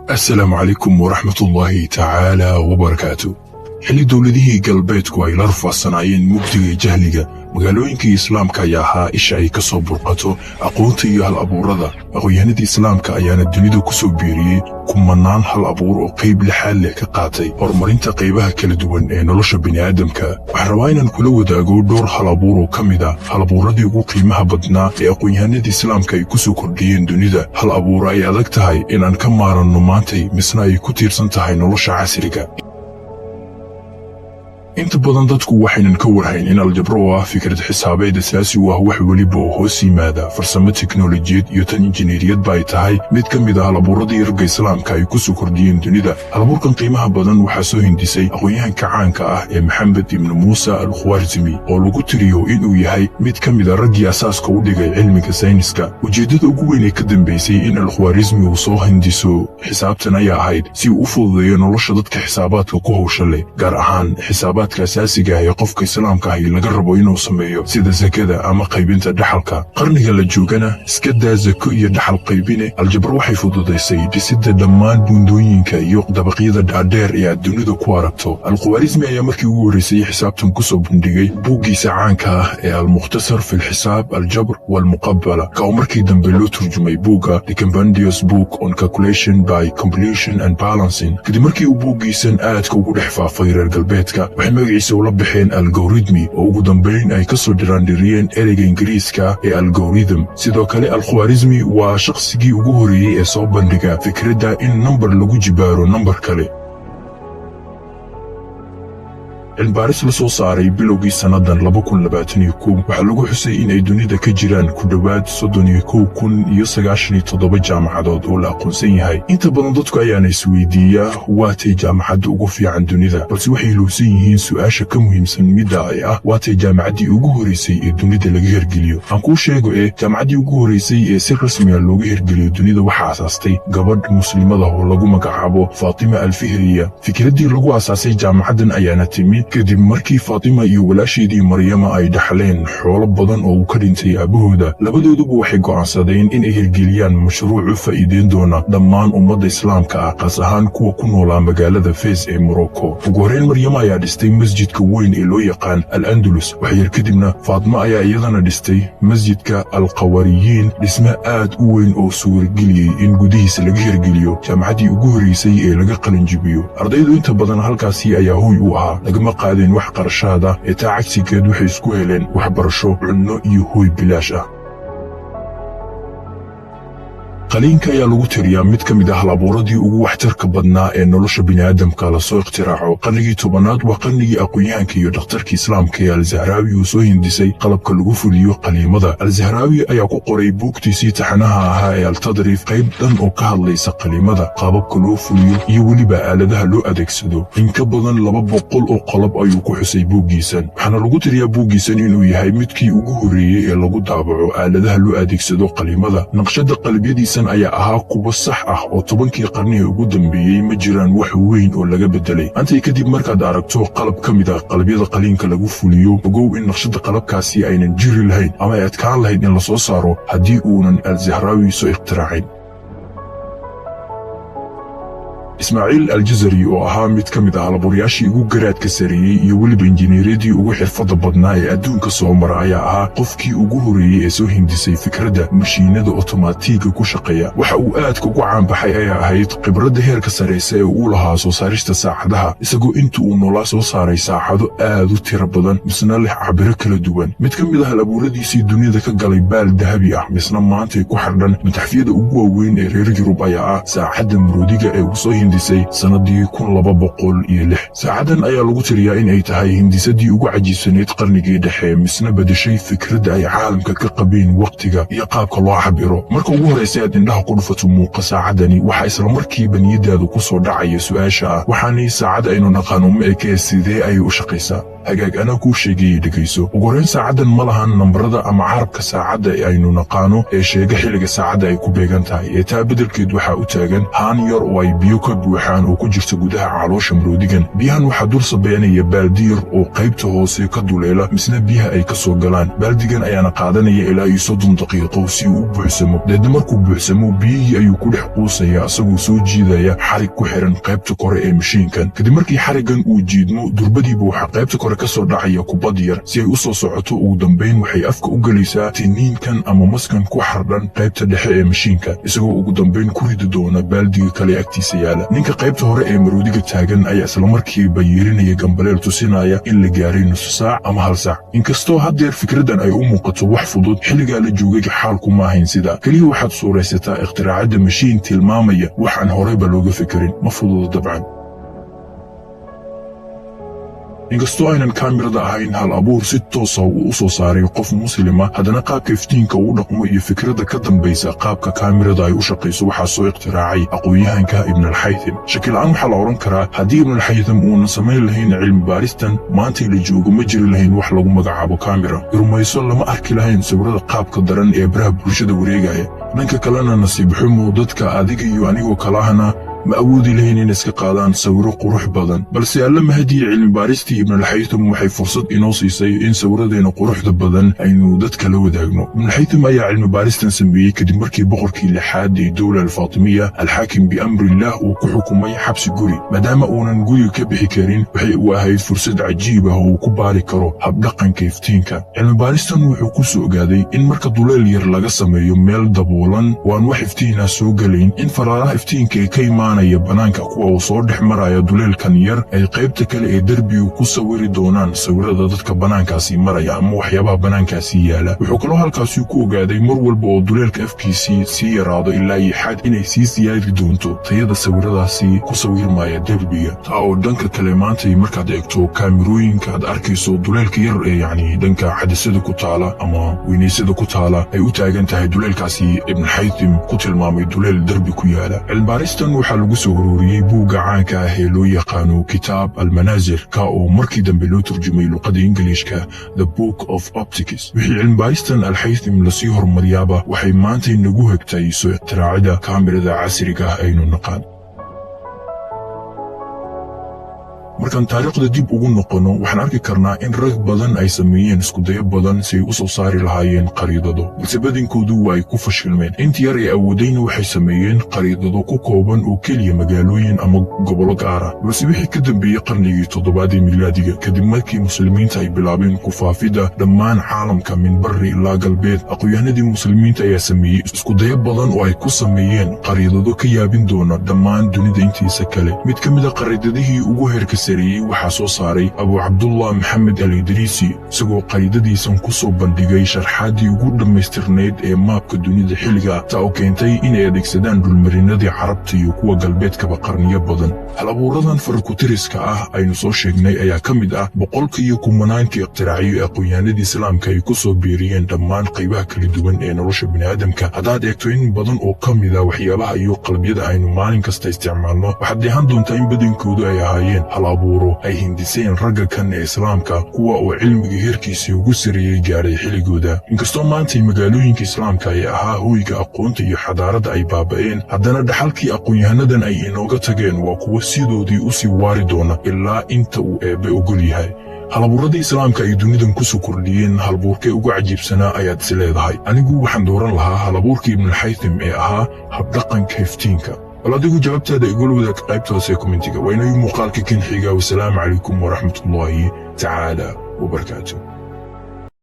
Asalaamu calaykum waraxmatullaahi tacaala wabarakaatu. Xilli dowladihii galbeedku ay la rufaasanaayeen mugdiga iyo jahliga, magaalooyinkii islaamka ayaa ahaa isha ay ka soo burqato aqoonta iyo hal abuurada. Aqoon-yahanadii islaamka ayaana dunida ku soo biiriyey kumanaan hal abuur oo qayb lixaad leh ka qaatay horumarinta qaybaha kala duwan ee nolosha bini'aadamka. Waxaan rabaa inaan kula wadaago dhowr hal abuur oo ka mid ah hal abuuradii ugu qiimaha badnaa ee aqoon-yahanadii islaamka ay ku soo kordhiyeen dunida, hal abuur ay adag tahay inaan ka maaranno maantay, misna ay ku tiirsan tahay nolosha casriga. Inta badan dadku waxaynan ka warhayn in aljabro oo ah fikrad xisaabeed asaasi u ah wax weliba oo hoos yimaada farsamo teknolojiyad iyo tan injineeriyadba ay tahay mid ka mid ah halabuuradii ragga islaamka ay ku soo kordhiyeen dunida. Halabuurkan qiimaha badan waxaa soo hindisay aqoon-yahanka caanka ah ee Maxamed ibnu Muuse al Khwarizmi, oo lagu tiriyo inuu yahay mid ka mid a raggii asaaska u dhigay cilmiga sayniska. Ujeeddada ugu weyn ee ka dambaysay in Alkhwarizmi uu soo hindiso xisaabtan ayaa ahayd si uu u fududeeyo nolosha dadka xisaabaadka ku hawsha leh, gaar ahaan xisaabaadka asaasiga ah ee qofka islaamka ahi laga rabo inuu sameeyo, sida sakada ama qaybinta dhaxalka. Qarniga la joogana iska daa sako iyo dhaxal qaybine, aljabro waxay fududaysay dhisidda dhammaan buundooyinka iyo dabaqyada dhaadheer ee aad dunida ku aragto. Alkhwarizmi ayaa markii ugu horraysay xisaabtan ku soo bandhigay buuggiisa caanka ah ee Almukhtasar fi lxisaab aljabr walmuqabala, ka oo markii dambe loo turjumay buugga The Compendious Book on Calculation by Completion and Balancing. Kadib markii uu buuggiisan aadka ugu dhex faafay reer galbeedka, waxay magaciisa ula baxeen algoritmi, oo ugu dambayn ay ka soo dhiraandhiriyeen ereyga Ingiriiska ee algorithm. Sidoo kale, Alkhwarizmi waa shakhsigii ugu horreeyey ee soo bandhiga fikradda in nambar lagu jibaaro nambar kale. Cilmibaaris la soo saaray bilowgii sannadan 2021 waxaa lagu xusay in ay dunida ka jiraan ku dhowaad 31,097 jaamacadood oo la aqoonsan yahay. Inta badan dadku ayaana isweydiiyaa waatay jaamacadda ugu fiican dunida, balse waxay ilowsan yihiin su'aasha ka muhiimsan midda ay ah: waatay jaamacaddii ugu horraysay ee dunida laga hirgeliyo? Aan kuu sheego ee jaamacaddii ugu horraysay ee si rasmiga looga hirgeliyo dunida waxaa asaastay gabadh muslimada oo lagu magacaabo Faatima Alfihriya. Fikraddii lagu asaasay jaamacaddan ayaana timi kadib markii Faatima iyo walaasheedii Maryama ay dhaxleen xoolo badan oo uu ka dhintay aabbahooda. Labadooduba waxay go'aansadeen in ay hirgeliyaan mashruuc u faa'iideyn doona dhammaan ummadda islaamka ah, qaas ahaan kuwa ku noolaa magaalada Fes ee Morocco. Ugu horreyn, Maryama ayaa dhistay masjidka weyn ee loo yaqaan Al Andalus. Waxyar kadibna Faatma ayaa iyadana dhistay masjidka Alqawariyiin, dhisme aad u weyn oo suurageliyey in gudihiisa laga hirgeliyo jaamacaddii ugu horraysay ee laga qalinjibiyo. Ardaydu inta badan halkaasi ayaa hoy u ahaa, lagama qaadeen wax qarashaada ee taa cagsigeed waxay isku heleen waxbarasho, cunno iyo hoy bilaash ah. Qaliinka ayaa lagu tiriyaa mid ka mid ah halabuuradii ugu waxtarka badnaa ee nolosha bini'aadamka lasoo ikhtiraacO. Qarnigii 10aad waa qarnigii aqoon-yahanka iyo dhakhtarka islaamka ee Alzahraawi uu soo hindisay qalabka lagu fuliyo qaliimada. Alzahraawi ayaa ku qoray buugtiisii taxanaha ahaa ee Altadriif qayb dhan oo ka hadlaysa qaliimada, qaababka loo fuliyo iyo weliba aaladaha loo adeegsado. In ka badan 200 oo qalab ayuu ku xusay buuggiisan, waxaana lagu tiriyaa buuggiisan inuu yahay midkii ugu horreeyey ee lagu daabaco aaladaha loo adeegsado qaliimada. Naqshadda qalabyadiisan ayaa ahaa kuwo sax ah oo 10kii qarnihii ugu dambeeyey ma jiraan wax weyn oo laga beddelay. Antay kadib markaad aragto qalab ka mid ah qalabyada qaliinka lagu fuliyo, ogow in naqshadda qalabkaasi aynan jiri lahayn ama ay adkaan lahayd in la soo saaro haddii uunan Alzahraawi soo ikhtiraacin. Ismaaciil Aljazari oo ahaa mid ka mid ah halabuuryaashii ugu garaadka sareeyey iyo weliba injineeryadii ugu xirfadda badnaa ee adduunka soo mara ayaa ahaa qofkii ugu horreeyey ee soo hindisay fikradda mashiinada otomaatiga ku shaqeeya. Waxa uu aadka ugu caanbaxay ayaa ahayd khibradda heerka sarraysa ee uu lahaa soo saarista saacadaha, isagoo inta uu noolaa soo saaray saacado aad u tiro badan, misna leh cabiro kala duwan. Mid ka mid ah halabuuradiisii dunida ka galay baal dahabi ah, misna maantay ku xardhan mataxfiyada ugu waaweyn ee reer Yurub ayaa ah saacadda maroodiga ee uu soo hindisay sannadii 1206. Saacaddan ayaa lagu tiriyaa in ay tahay hindisadii ugu cajiibsanayd qarnigii dhexe, misna bedeshay fikradda ay caalamka ka qabeen wakhtiga iyo qaabka loo cabiro. Marka ugu horraysa aad indhaha ku dhufato muuqa saacaddani, waxaa islamarkiiba niyadaadu ku soo dhacaya su'aasha ah: waxaanay saacad aynu naqaano ma ekee, sidee ayay u shaqaysaa? Hagaag, anaa kuu sheegayay, dhegayso. Ugu horrayn, saacaddan ma lahan nambarada ama carabka saacadda ee aynu naqaano ee sheega xilliga saacadda ay ku beegan tahay, ee taa beddelkeed waxaa u taagan haan yar oo ay biyo ka buuxaan oo ku jirta gudaha caloosha maroodigan. Biyahan waxaa dul sabeynaya baaldi yar oo qaybta hoose ka duleela, misna biyaha ay ka soo galaan. Baaldigan ayaana qaadanaya ilaa iyo 30 daqiiqo si uu u buuxsamo. Deedna markuu buuxsamo, biyihii ayuu ku dhex quusaya, asagoo soo jiidaya xarig ku xiran qaybta kore ee mashiinkan. Kadib markii xariggan uu jiidmo, durbadiiba waxaa qaybta kore ka soo dhacaya kubad yar. Si ay u soo socoto, ugu dambayn waxay afka u gelaysaa tiniinkan ama maskan ku xardhan qaybta dhexe ee mashiinka, isagoo ugu dambayn ku ridi doona baaldiga kale agtiisa yaala. Ninka qaybta hore ee maroodiga taagan ayaa islamarkiiba yeerinaya gambaleel tusinaya in la gaaray nusu saac ama hal saac. Inkastoo haddeer fikraddan ay u muuqato wax fudud, xilligaa la joogay xaalku ma ahayn sida. Keliya waxaad suuraysataa ikhtiraacadda mashiin tilmaamaya wax aan horeyba looga fikirin. Ma fududo dabcan. Inkastoo aynan kaamirada ahayn hal abuur si toosa uu u soo saaray qof Muslima, haddana qaabka iftiinka uu dhaqmo iyo fikradda ka dambaysa qaabka kaamirada ay u shaqayso waxaa soo ikhtiraacay aqoon-yahanka Ibnalxaytham. Shakila'aan waxaa la odhan karaa, haddii Ibnalxaytham uunan samayn lahayn cilmi baaristan, maantay la joogo ma jiri lahayn wax lagu magacaabo kaamira. Rumayso, lama arki lahayn sawirada qaabka daran ee baraha bulshada wareegaya. Dhanka kalena, nasiib xumo, dadka adiga iyo anigoo kalahana ma awoodi lahayn in iska qaadaan sawiro qurux badan. Balse Alla mahadiye, cilmi baaristii Ibnalxaytham waxay fursad inoo siisay in sawiradeena quruxda badan aynu dadka la wadaagno. Ibnalxaytham ayaa cilmi baaristan sameeyey kadib markii boqorkii lixaad ee dowla Alfaatimiya, Alxaakim biamrillaah, uu ku xukumay xabsi guri. Maadaama uunan guriga ka bixi karin, waxay u ahayd fursad cajiib ah oo uu ku baari karo habdhaqanka iftiinka. Cilmi baaristan wuxuu ku soo ogaaday in marka duleel yar laga sameeyo meel daboolan oo aan wax iftiina soo gelayn, in faraaraha iftiinka ee ka imaanaya banaanka, kuwa uu soo dhex maraya duleelkan yar, ay qaybta kale ee derbigu ku sawiri doonaan sawirada dadka bannaankaasi maraya ama waxyaabaha bannaankaasi yaala. Wuxuu kaloo halkaasi ku ogaaday mar walba oo duleelka afkiisii sii yaraado ilaa iyo xad, inay sii siyaadi doonto tayada sawiradaasi ku sawirmaya derbiga. Taa oo dhanka kale, maantay markaad eegto kaamirooyinka aad arkayso duleelka yar ee yacni dhanka cadasada ku taala ama weynaysada ku taala ay u taagan tahay duleelkaasi Ibnulxaythim ku tilmaamay duleel derbi ku yaala. Cilmibaaristan waxaa lagu soo ururiyey buugga caanka ah ee loo yaqaano Kitaab Almanaasir, ka oo markii dambe loo turjumay luqada Ingiliishka, The Book of Optics. Wixii cilmibaaristan Alxaythim lasii horumariyaaba waxay maantay nagu hegtay soo ikhtiraacida kaamirada casriga ah aynu naqaan. Markaan taariikhda dib ugu noqono, waxaan arki karnaa in rag badan ay sameeyeen iskudayo badan si ay u soo saari lahaayeen qariidado, balse badankoodu waa ay ku fashilmeen. Inta yar ee awoodayna waxay sameeyeen qariidado ku kooban oo keliya magaalooyin ama gobollo gaara. Balse wixii ka dambeeyey qarnigii toddobaad ee milaadiga, kadib markii Muslimiinta ay bilaabeen ku faafidda dhammaan caalamka min barri ilaa galbeed, aqoonyahanadii Muslimiinta ayaa sameeyey iskudayo badan oo ay ku sameeyeen qariidado ka yaabin doona dhammaan dunida intiisa kale. Mid ka mid a qariidadihii ugu heerka sareeyey waxaa soo saaray Abu Cabdullah Maxamed Al Idriisi, isagoo qariidadiisan ku soo bandhigay sharxaaddii ugu dhammaystirnayd ee maabka dunida xilliga, taa oo keentay inay adeegsadaan dhulmarinadii Carabta iyo kuwa galbeedkaba qarniyo badan. Hal abuuradan farakutiriska ah aynu soo sheegnay ayaa ka mid ah boqolka iyo kumanaanka iqtiraacyo ee aqoonyahanadii Islaamka ay ku soo biiriyeen dhammaan qaybaha kala duwan ee nolosha bini'aadamka. Haddaad eegto in badan oo ka mid a waxyaabaha iyo qalabyada aynu maalin kasta isticmaalno, waxaad deehan doontaa in badankoodu ay ahaayeen hal abuuro ay hindiseen ragga kan ee Islaamka, kuwa oo cilmiga heerkiisii ugu sareeyey gaadhay xilligooda. Inkastoo maantay magaalooyinka Islaamka ay ahaa hoyga aqoonta iyo xadaaradda ay baaba'een, haddana dhaxalkii aqoon-yahanadan ay inooga tageen waa kuwo sidoodii u sii waari doona ilaa inta uu Eebbe ogol yahay. Halabuuradii Islaamka ay dunidan ku soo kordhiyeen, halabuurkee ugu cajiibsanaa ayaad is leedahay? Anigu waxaan dooran lahaa halabuurkii Ibnulxaythim ee ahaa habdhaqanka iftiinka. Bal adigu jawaabtaada igula wadaag qaybta hoose ee commentiga. Waa inayu muuqaalka kan xiga. Wasalaamu calaykum waraxmatullaahi tacaala wabarakaatu.